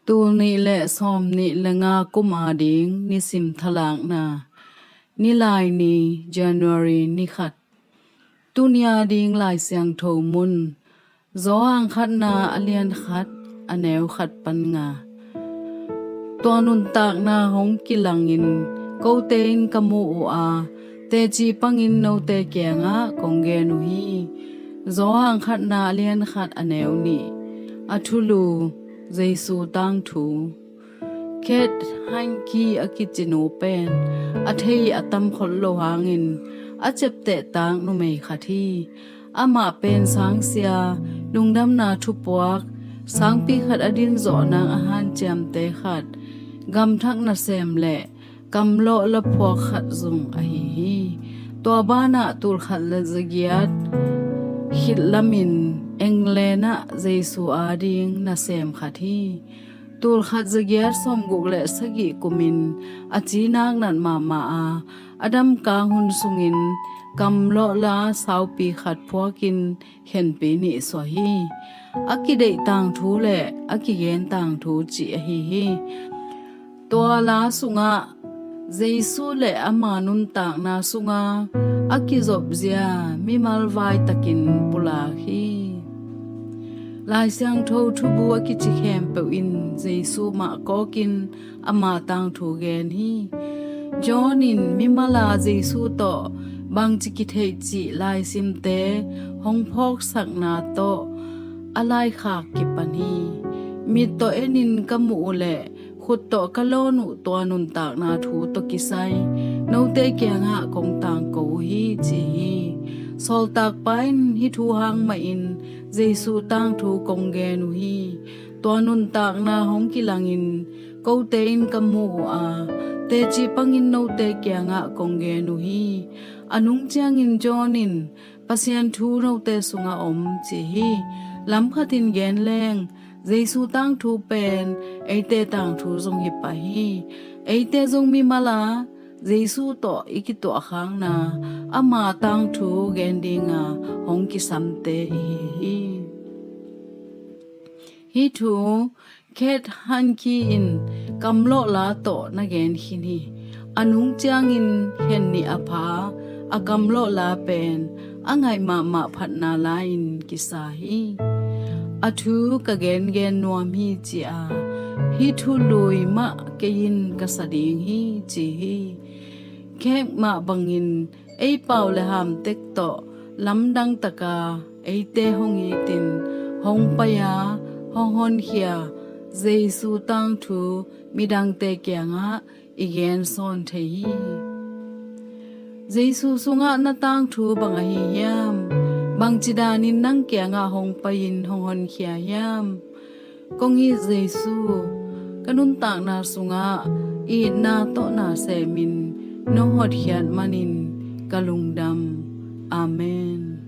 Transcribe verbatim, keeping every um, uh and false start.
Tul nih le sawm nih le nga kum ading nisim thalakna. Nilaini, January ni khat. Tuni ading Lai Siangtho mun, Johan khatna a lian khat, a neu khat pan nga. Tua nuntakna hong kilangin kote in ka mu uh a, teci pangin note kiangah kong gen uh hi. Johan khatna a lian khat, a neu nih. A thulu, Jesu tangthu. Keith Hanke a kici nu pen a thei a tam khol lo hangin a ciaptehtak numei khat hi. Amah pen sangsia, lungdamna thupuak, sangpi khat a dinzawh nang a hanciamte khat, gamthak nasem le kamlawh la phuak khat zong ahi hi. Tua banah tul khat le zagiat khit lamin England ah Jesu ading nasem khat hi. Tul khat zagiat sawmguk le sagih kumin a cinak nat mahmah a, a damkang hun sungin kamlawh la saupi khat phuakin khenpi nih suah hi. A kideih tangthu le a kigen tangthu cih ahi hi. Tua la sungah Jesu le ama nuntakna sunga a kizopzia mimal vaitakin pulak hi. Lai Siangtho thubu a kici khempeuh in Jesu mah kawkin ama tangthu gen hi. John in mimala Jesu tawh bangci kitheih cih laisimte hong phawksakna tawh a laikhak kipan hi. Mit tawh enin ka muh uh le khut tawh ka lawn uh tua nuntakna thu tawh kisai note kiangah kong tangko uh hi, ci hi. Sawltakpa in hih thu hang mahin Jesu tangthu kong gen uh hi. Tua nuntakna hong kilangin kote in ka mu uh a, teci pangin note kiangah kong gen uh hi. A nung ciangin John in Pasian thu note sungah om, ci hi. Lamkhatin gen leng, Jesu tangthu pen eite tangthu zong hi pah hi. Eite zong mimala Jesu tawh i kituahkhakna ama tangthu gen dinga hong kisamte i hi hi. Hih thu Keith Hanke in kamlawh la tawh na gen khin hi. A nung ciangin khen nih a pha a kamlawh la pen a ngaih mahmah phatna la-in kisa hi. A thu ka gengen nuam hi, ci a, hih thu lui mah kei in ka sa ding hi, ci hi. Keith mah bangin ei pau le hamtek tawh lamdang taka eite hong itin, hong pai-a hong honkhia Jesu tangthu midangte kiangah i gen sawn thei hi. Jesu sungah na tangthu bang ahi hiam? Bangci danin nang kiangah hong pai-in hong honkhia hiam? Kong it Jesu, ka nuntakna sungah itna tawh na semin nong hotkhiat manin ka lungdam. Amen.